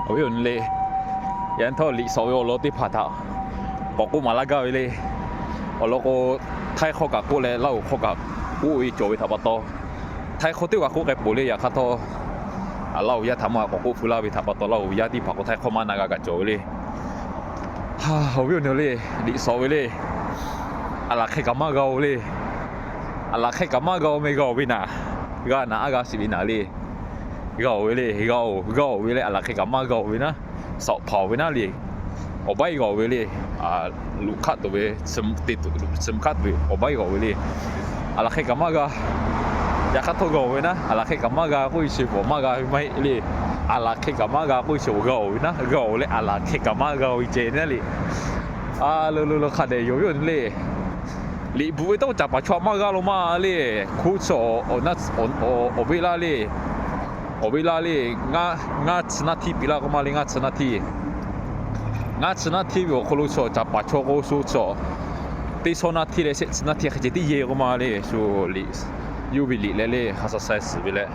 Awˬ viˉ awˬ nyi le, yaꞈ nyi htawˇ liꞈ sawꞈ ve awˬ lawn teˇ hpaˍ htaꞈ k'awꞈ k'oˆ maˍ laˇ gaˇ ve le. Awˬ lawn k'o, Htaiˇ hkawˇ kaꞈ k'oˆ leh Laˇ huˍ hkawˇ kaꞈ k'oˆ ve cawˬ ve htaꞈ pa taw, Htaiˇ hkawˇ teˇ g'aˇ k'oˆ k'ai peuˬ le. Yaꞈ hk'aˇ htawˇ, Laˇ huˍ yaˇ htaꞈ maˇ k'awꞈ k'oˆ feu laˇ ve htaꞈ pa taw, Laˇ huˍ yaˇ teˇ hpaˍ k'o Htaiˇ hkawˇ maˇ na g'a kaꞈ cawˬ ve le. Awˬ viˉ awˬ nyi le, liꞈ sawꞈ ve le. Aˬ laˬ hk'e kaꞈ maˇ g'a-oˬ le. Aˬ laˬ hk'e kaꞈ maˇ g'a-oˬ meh, g'a-oˬ ve naˍ, g'a naˍ aˉ g'a shiˍ ve naˍ le. G'a-oˬ ve le, g'a-oˬ, g'a-oˬ ve le, aˬ laˬ hk'e kaꞈ maˇ g'a-oˬ ve naˉ, sawꞈ hpaˍ-oˬ ve naˉ le. Awˬ baiˉ g'a-oˬ ve le. Luꞈ hkaˆ tuˬ ve, te tuˬ, tsuhꞈ hkaˆ tuˬ ve awˬ baiˉ g'a-oˬ ve le. Aˬ laˬ hk'e kaꞈ maˇ g'a. Yaꞈ hk'aˇ htawˇ g'a-oˬ ve naˉ, aˬ laˬ hk'e kaꞈ maˇ g'a k'oˆ ve chi beuꞈ maˇ g'a ve maˇ heˆ le. Aˬ laˬ hk'e kaꞈ maˇ g'a k'oˆ ve chi beuꞈ g'a-oˬ ve naˉ, g'a-oˬ leh aˬ laˬ hk'e kaꞈ maˇ g'a-oˬ ve ceh naˉ le. A, lo lo lo hk'a dehꞈ yoˬ ve yoˬ le. Liꞈ bvuhꞈ ve tawˇ caˍ paˍ chaw maˇ g'a lo maˇ le. Hk'oˆ chaw awˬ ve laˇ le. Awˬ ve laˇ le. Ngaˇ chi naˇ htiˇ piˇ laˇ k'oˆ ma le, ngaˇ chi naˇ htiˇ. Ngaˇ chi naˇ htiˇ ve awˬ hk'aw lo chaw caˍ paˍ chaw k'o sho chaw teˇ shawˉ naˇ htiˇ leh shehˆ chi naˇ htiˇ hk'e ceh tiˉ yehˇ k'oˆ ma le. Shu liꞈ, yawˇ ve liꞈ leh le hk'a sha sai suhˍ ve leh,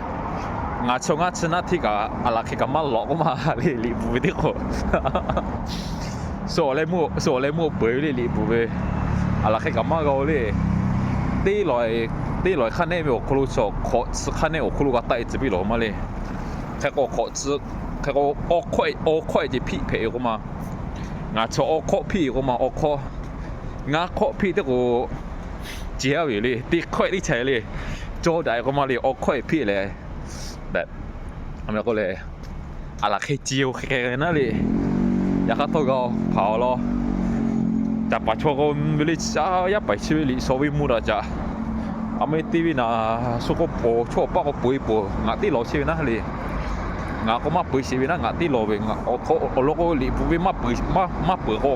ngaˬ chaw ngaˇ chi naˇ htiˇ kaꞈ aˬ laˬ hk'e kaꞈ maˇ lawꞈ k'oˆ ma le, liꞈ bvuhꞈ ve teˇ hk'o. Shu awˬ leh meuˇ peuˬ ve le, liꞈ bvuhꞈ ve. Aˬ laˬ hk'e kaꞈ maˇ g'a-oˬ le. Teˇ lawˬ, teˇ lawˬ hk'aˇ nehˆ ve awˬ hk'aw lo chaw hk'awꞈ chi hk'aˇ nehˆ awˬ hk'aw lo g'a taˆ e tcuh piˇ lawˬ ma le. Hk'e k'o hk'awꞈ chi, hk'e k'o awˬ hk'awˆ e, awˬ hk'awˆ e ceh hpiˆ hpehꞈ ve k'oˆ ma. Ngaˬ chaw awˬ hk'awˆ hpiˆ k'oˆ ma, awˬ hk'awˆ. Ngaˇ hk'awˆ hpiˆ teˇ k'o, ceh aˉ ve le, teˇ hkawehˆ teˇ cha le, cawˇ daꞈ k'oˆ ma le, awˬ hk'awˆ e hpiˆ leh, k'o le, aˬ laˬ hk'e ceh-oˬ hk'e hk'e naˉ le. Yaꞈ hk'aˇ htawˇ g'a-oˬ hpaˍ-oˬ law. Caˍ paˍ chaw k'o ve le, yaˇ paiˍ chi ve liꞈ shawˍ ve mvuh daꞈ caꞈ. A meh te ve naˍ, shu k'o pawˬ chaw paˆ k'o peu-eˬ peuˬ, ngaˬ teˇ lawˬ chehˇ ve naˉ le. Ngaˬ k'o maˇ peu-eˬ sheˍ ve naˉ, ngaˬ teˇ lawˬ ve. Awˬ lawn k'o liꞈ bvuhꞈ ve maˇ peu-eˬ k'o,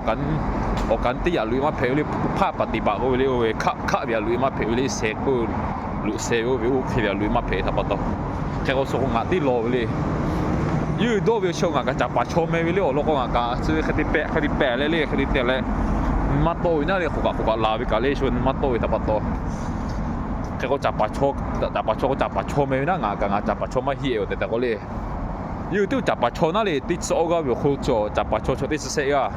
awˬ kaˍ teˇ yaꞈ loꞈ-e maˇ hpehꞈ ve le. Hpaˇ paˍ teˇ baꞈ k'oˆ ve le, oˇ ve hkaˆ, hkaˆ ve yaꞈ loꞈ-e maˇ hpehꞈ ve le. Sheh k'o loꞈ sheh ve oˇ ve oˇ hk'e ve yaꞈ loꞈ-e maˇ hpehꞈ htaꞈ pa taw, hk'e k'o shu k'o ngaˬ teˇ lawˬ ve le. Yawˇ hui dawˇ ve chi ngaˬ kaꞈ caˍ paˍ chaw meh ve le. Awˬ lawn k'o ngaˬ kaꞈ chi ve hk'e te pehꞈ, hk'e te pehꞈ leh le, hk'e te teh leh, maˇ tawˆ ve naˉ le. K'oˆ kaꞈ k'oˆ kaꞈ la ve kaꞈ le, shu maˇ tawˆ ve htaꞈ pa taw, hk'e k'o caˍ paˍ chaw, caˍ paˍ chaw k'o caˍ paˍ chaw meh ve naˉ, ngaˬ kaꞈ ngaˬ caˍ paˍ chaw maˇ heˆ-oˬ tehꞈ tehꞈ k'o le. Yawˇ hui teˇ caˍ paˍ chaw naˉ le, teˇ chi awˇ g'aˇ ve awˬ hk'aw lo chaw caˍ paˍ chaw chaw teˇ chi shehˆ g'aˇ.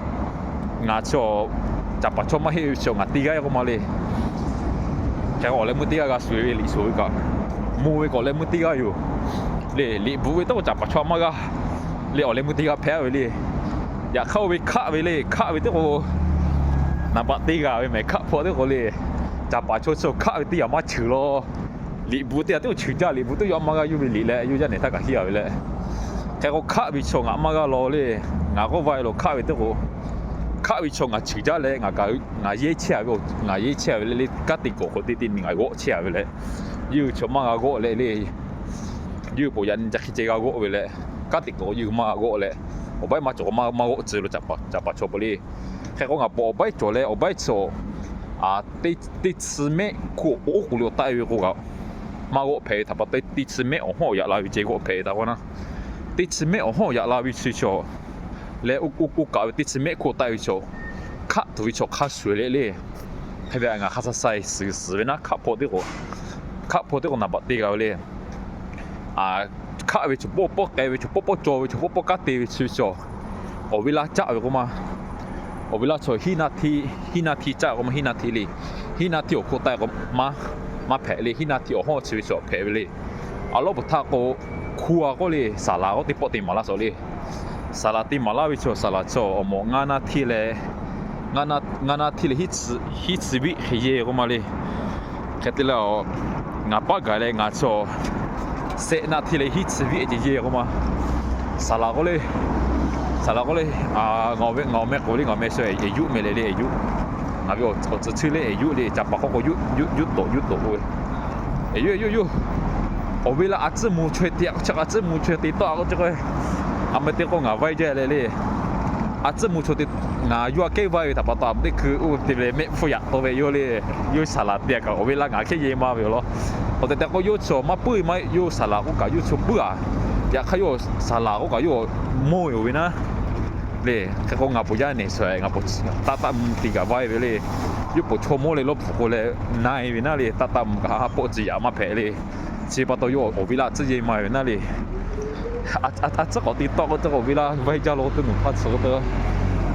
Ngaˬ chaw caˍ paˍ chaw maˇ heˆ ve chi ngaˬ teˇ g'aˇ k'oˆ ma le. Hk'e k'o awˬ leh meuˇ teˇ g'aˇ g'a shuˍ ve liꞈ shuˍ ve kaꞈ, mvuh ve k'o awˬ leh meuˇ teˇ g'aˇ yoˬ. Le liꞈ bvuhꞈ ve tawˇ k'o caˍ paˍ chaw maˇ g'aˇ. Le awˬ leh meuˇ teˇ g'aˇ hpehꞈ ve le. Yaꞈ hk'aˇ oˇ ve hkaˆ ve le, hkaˆ ve teˇ k'o naˍ baꞈ teˇ g'aˇ ve mehˍ hkaˆ hpawˇ teˇ k'o le, caˍ paˍ chaw chi hkaˆ ve teˇ yaꞈ maˇ cheuˬ law. Liꞈ bvuhꞈ teˇ yaꞈ teˇ k'o cheuˬ jaˇ, liꞈ bvuhꞈ teˇ yaꞈ maˇ g'aˇ, yawˇ ve liꞈ leh yawˇ yaˇ nehˬ htaˇ kaꞈ hiˉ-a ve leh. Hk'e k'o hkaˆ ve chaw ngaˬ maˇ g'aˇ law le. Ngaˬ k'oˆ va-e lo hkaˆ ve teˇ k'o, hkaˆ ve chaw ngaˬ cheuˬ jaˇ leh ngaˬ yehˇ chehˇ-a ve, ngaˬ yehˇ chehˇ-a ve le, le kanˉ te k'awꞈ k'awꞈ te te nyi ngaˬ g'awˆ chehˇ-a ve leh, yawˇ hui chaw maˇ g'a g'awˆ leh le. Yawˇ hui pon yaꞈ nyi ca hk'e ceh g'a g'awˆ ve leh, kanˉ te k'awꞈ yawˇ hui maˇ g'a g'awˆ leh, awˬ baiˉ maˇ cawˬ k'o maˇ g'awˆ tcuh lo caˍ paˍ chaw pa le. Hk'e k'o ngaˬ pon awˬ baiˉ cawˬ leh awˬ baiˉ cawˬ teˇ chi mehˆ hk'oˆ oˉ k'oˍ lo taˆ-e ve k'o kaꞈ, maˇ g'awˆ hpehꞈ ve htaꞈ pa taw, teˇ chi mehˆ awˬ hawˉ yaꞈ la ve ceh g'awˆ hpehꞈ ve htaꞈ k'oˆ na. Teˇ chi mehˆ awˬ hawˉ yaꞈ la ve chi chaw leh, oˇ kaꞈ ve teˇ chi mehˆ hk'oˆ taˆ ve chaw, hkaˆ tuˬ ve chaw hk'a shuˍ leh le. Hk'e ve ngaˬ hk'a sha sai suhˍ suhˍ ve naˉ, hkaˆ hpawˇ teˇ k'o, hkaˆ hpawˇ teˇ k'o naˍ baꞈ te g'a ve le. Hkaˆ ve chaw pawˆ pawˆ k'ai ve, chaw pawˆ pawˆ caw ve, chaw pawˆ pawˆ kanˉ te ve chi ve chaw, awˬ ve laˇ caˆ ve k'oˆ ma. Awˬ ve laˇ chaw hiˉ naˇ htiˇ, hiˉ naˇ htiˇ caˆ k'oˆ ma, hiˉ naˇ htiˇ le. Hiˉ naˇ htiˇ awˬ hk'oˆ taˆ k'o maˇ hpehꞈ le, hiˉ naˇ htiˇ awˬ hawˉ chi ve chaw hpehꞈ ve le. A lawˉ peuˬ htaˇ k'o, hku-a k'oˆ le, saˍ laˍ k'oˆ teˇ pawˆ te maˍ laˇ sawˍ le. Saˍ laˍ te maˍ laˇ ve chaw, saˍ laˍ chaw awˬ mawꞈ ngaˇ naˇ htiˇ leh, ngaˇ naˇ htiˇ leh hiˉ chi viˆ hk'e yehˇ k'oˆ ma le. Hk'e te leh, ngaˬ paˉ gaˬ leh ngaˬ chaw sehˆ naˇ htiˇ leh hiˉ chi viˆ ceh yehˇ k'oˆ ma. Saˍ laˍ k'oˆ le, saˍ laˍ k'oˆ le, ngaˬ awˬ meh k'oˆ le, ngaˬ meh sho yuˆ meh leh le, yuˆ. Ngaˬ ve awˬ tcuhˉ chi le, yuˆ le, caˍ paˍ hk'oˆ k'o yuˆ, yuˆ tawˍ, yuˆ tawˍ k'oˆ ve. Yuˬ, yuˬ, yuˬ. Awˬ ve laˇ a tcuhˉ mvuh chaweh te, a k'o chi a tcuhˉ mvuh chaweh te tawˆ a k'o chi k'o, a meh te k'o ngaˬ vaiˇ jaˇ leh le. A tcuhˉ mvuh chaweh te, ngaˬ yawˇ aꞈ kehˉ vaiˇ ve htaꞈ pa taw a meh teˇ hkui oˇ te ve mehˆ hpfuhˇ yaꞈ taw ve yawˇ le. Yawˇ saˍ laˍ te a kaꞈ awˬ ve laˇ ngaˬ hkehˉ yehˇ maˇ ve yoˬ law. Awˬ tehˬ tehˬ k'o yawˇ chaw maˇ puiˉ maˇ heˆ, yawˇ saˍ laˍ k'oˆ kaꞈ yawˇ chaw puiˉ-a. Yaꞈ hk'aˇ yawˇ saˍ laˍ k'oˆ kaꞈ yawˇ mawˇ ve yoˬ ve naˉ. Le, hk'e k'o ngaˬ pon yaˇ nehˬ sho ngaˬ pon taˆ taˆ mvuh te kaꞈ vaiˇ ve le. Yawˇ pon chaw mawˇ le lawˇ hpu k'o leh na-e ve naˉ le, taˆ taˆ mvuh kaꞈ ha ha pawˆ tcuh yaꞈ maˇ hpehꞈ le. Chi pa taw yawˇ awˬ ve laˇ tcuhˉ yehˇ maˇ ve naˉ le. A tcuhˉ k'awꞈ te tawˆ k'oˆ teˇ k'o ve laˇ, vaiˇ jaˇ lo teˇ nuˬ hpaˇ tsuhꞈ k'oˆ te,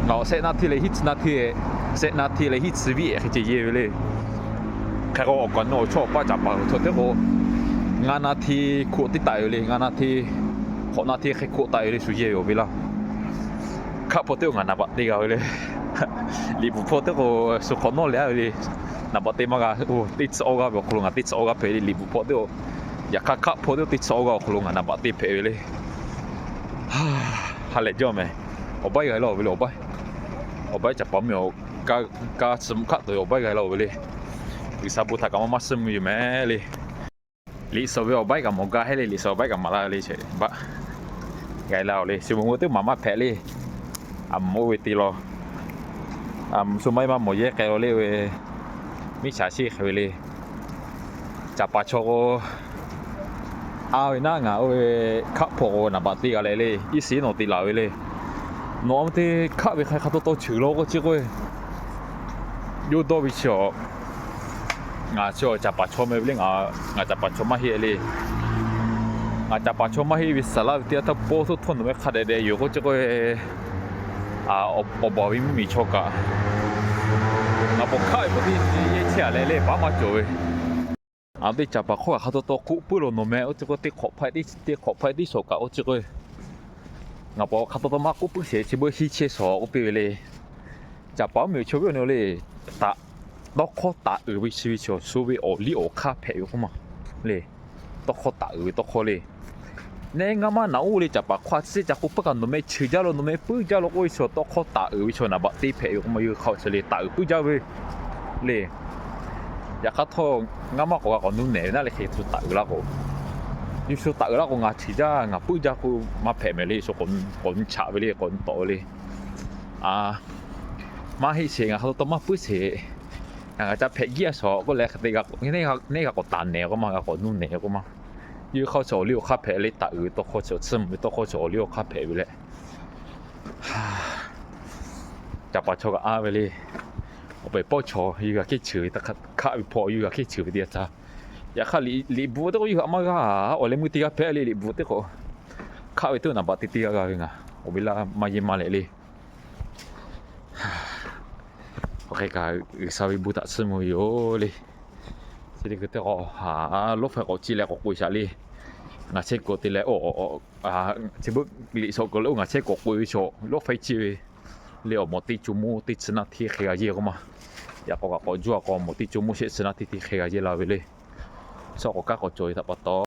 ngaˬ awˬ sehˆ naˇ hteˇ leh hiˉ tcuh naˇ hteˇ, sehˆ naˇ hteˇ leh hiˉ tcuh viˉ ehˍ hk'e ceh yehˇ ve le. Hk'e k'o awˬ kaꞈ nawˬ awˬ chawˇ awˬ paˇ caˍ paˍ hk'aw teˇ k'o, ngaˇ naˇ hteˇ hkoˆ teˇ taˍ ve le, ngaˇ naˇ hteˇ, hk'awꞈ naˇ hteˇ hk'e hkoˆ taˍ ve le shu yehˇ ve awˬ ve laˇ. Hkaˆ hpaw teˇ k'o ngaˬ naˍ baꞈ te g'a ve le. Liꞈ bvuhꞈ hpaw teˇ k'o shu hk'awꞈ nawˉ leh a ve le. Naˍ baꞈ te maˇ g'a, teˇ tcuhꞈ awˇ g'aˇ ve awˬ hk'aw lo ngaˬ teˇ tcuhꞈ awˇ g'aˇ hpehꞈ le. Liꞈ bvuhꞈ hpaw teˇ k'o, yaꞈ hk'aˇ hkaˆ hpaw teˇ k'o teˇ tcuhꞈ awˇ g'aˇ awˬ hk'aw lo ngaˬ naˍ baꞈ te hpehꞈ ve le. Ha lehˬ jawˇ mehˍ. Awˬ baiˉ g'a laˇ-oˬ ve le, awˬ baiˉ. Awˬ baiˉ caˍ paˍ mvuhˇ miˬ awˬ ka, ka tcuh mvuhˇ hkaˆ tuˬ ve awˬ baiˉ g'a laˇ-oˬ ve le. G'uiˬsha bon htaꞈ kaꞈ maˇ maˇ suhˉ mvuh yoˬ mehˍ le. Liꞈ suhˍ ve awˬ baiˉ kaꞈ mawˬ gaˇ heˆ le, liꞈ suhˍ awˬ baiˉ kaꞈ maˍ laˇ ve le, cheꞈ baˆ g'a laˇ-oˬ le. Shu mawˬ mawˬ teˇ maˍ maˇ hpehꞈ le. A moˍ oˇ ve te law. Shu maˇ heˆ maˇ mawˬ yehˇ k'ai law le ve, miˉ chaˍ sheˆ hk'e ve le. Caˍ paˍ chaw k'o, a ve naˉ ngaˬ oˇ ve hkaˆ hpaw k'o naˍ baꞈ te g'a leh le, iˉ shiˍ nawˬ te laˬ ve le. Nawˬ a ve teˇ hkaˆ ve hk'aˬ hk'e hk'a taw taw cheuˬ law k'oˆ chi k'o, yawˇ dawˇ ve chi a, ngaˬ chi caˍ paˍ chaw meh ve le, ngaˬ caˍ paˍ chaw maˇ heˆ le. Ngaˬ caˍ paˍ chaw maˇ heˆ ve saˍ laˇ ve teˇ g'aˇ htaˇ pawˇ htoˇ htawˇ nawˬ meh hk'a dehꞈ dehꞈ yoˬ k'oˆ chi k'o, awˬ baˬ ve mvuhˇ miˬ chaw kaꞈ, ngaˬ pawꞈ hkaˆ ve k'o teˇ yehˇ chehˇ a leh le, paˉ maˇ cawˬ ve. A teˇ caˍ paˍ hk'oˆ kaꞈ hk'a taw taw k'oˆ puiˉ lo nawˬ meh oˇ chi k'o, teˇ hk'awꞈ hpaˇ teˇ shawˍ kaꞈ oˇ chi k'o, ngaˬ pawꞈ hk'a taw taw maˇ k'oˆ puiˉ sheˍ, chi beuꞈ hiˇ chehˇ shawˍ k'oˆ piˇ ve le. Caˍ paˍ mvuhˇ miˬ chaw ve awˬ nyi le, taꞈ tawˇ hkawˇ taˍ uiˍ ve chi ve chaw, shu ve awˬ liˇ awˬ hk'aˇ hpehꞈ ve k'oˆ ma le. Tawˇ hkawˇ taˍ uiˍ ve tawˇ hkawˇ le. Neˇ ngaˇ maˇ naꞈ oˇ le caˍ paˍ hk'oˆ a tcuhˉ ca k'o puiˉ kaꞈ nawˬ meh cheuˬ jaˇ lo, nawˬ meh puiˉ jaˇ lo k'oˆ ve chaw, tawˇ hkawˇ taˍ uiˍ ve chaw naˍ baꞈ te hpehꞈ ve k'oˆ ma, yawˇ hk'aˇ chi le taˍ uiˍ puiˉ jaˇ ve le. Yaꞈ hk'aˇ htawˇ, ngaˇ maˇ k'awꞈ g'a k'awꞈ nuˇ nehˬ ve naˉ leh hk'e shu taˍ uiˍ laˇ k'o, yawˇ shu taˍ uiˍ laˇ k'o, ngaˬ cheuˬ jaˇ, ngaˬ puiˉ jaˇ k'oˆ maˇ hpehꞈ mehˍ le. Shu k'awꞈ nyi chaꞈ ve le, k'awꞈ nyi tawꞈ ve le. Maˇ heˆ sheˍ, ngaˬ hk'a taw taw maˇ puiˉ sheˍ, ngaˬ caˇ hpehꞈ jiˇ a shawˍ k'oˆ leh hk'e te g'a, neˇ g'a k'awꞈ taˍ nehˬ k'oˆ ma, g'a k'awꞈ nuˇ nehˬ k'oˆ ma. Yawˇ hk'aˇ chi awˬ liˇ awˬ hk'aˇ hpehꞈ le, taˍ uiˍ ve tawˇ hkawˇ chi, tcuhˉ mvuh ve tawˇ hkawˇ chi awˬ liˇ awˬ hk'aˇ hpehꞈ ve leh, caˍ paˍ chaw kaꞈ a ve le. Awˬ pehˍ pawˆ chaw yawˇ g'a hkehˇ cheuˬ ve, hkaˆ ve hpaw yawˇ g'a hkehˇ cheuˬ ve teˇ yanˇ htaˇ, yaꞈ hk'aˇ liꞈ bvuhꞈ teˇ k'o yawˇ htaꞈ maˇ g'a, awˬ leh meuˇ teˇ g'aˇ hpehꞈ le. Liꞈ bvuhꞈ teˇ k'o, hkaˆ ve teˇ naˍ baꞈ te teˇ g'aˇ g'a ve ngaˬ awˬ ve laˇ maˇ yeˇ maˇ leh le. Awˬ hk'e kaꞈ G'uiˬsha ve bon htaꞈ chiˇ mvuh ve yoˬ le. Chi teˇ hkui teˇ k'o, lawˇ faiˇ k'awꞈ ciˇ leh k'awꞈ k'oꞈ e shaˍ le. Ngaˬ chehˇ kuiˬ te leh, chi beuꞈ liꞈ shawˍ kuiˬ leh oˇ ngaˬ chehˇ k'awꞈ k'oꞈ e ve chaw, lawˇ faiˇ ciˇ ve le. Awˬ mawˬ teˇ co moˇ teˇ chi naˇ hteˇ hk'e g'a yehˇ k'oˆ ma. Yaꞈ k'aw kaꞈ k'awꞈ juˇ a k'o, mawˬ teˇ co moˇ shehˆ chi naˇ hteˇ hteˇ hk'e g'a yehˇ la ve le. Chaw k'awꞈ kaˉ k'awꞈ cawˬ ve htaꞈ pa taw,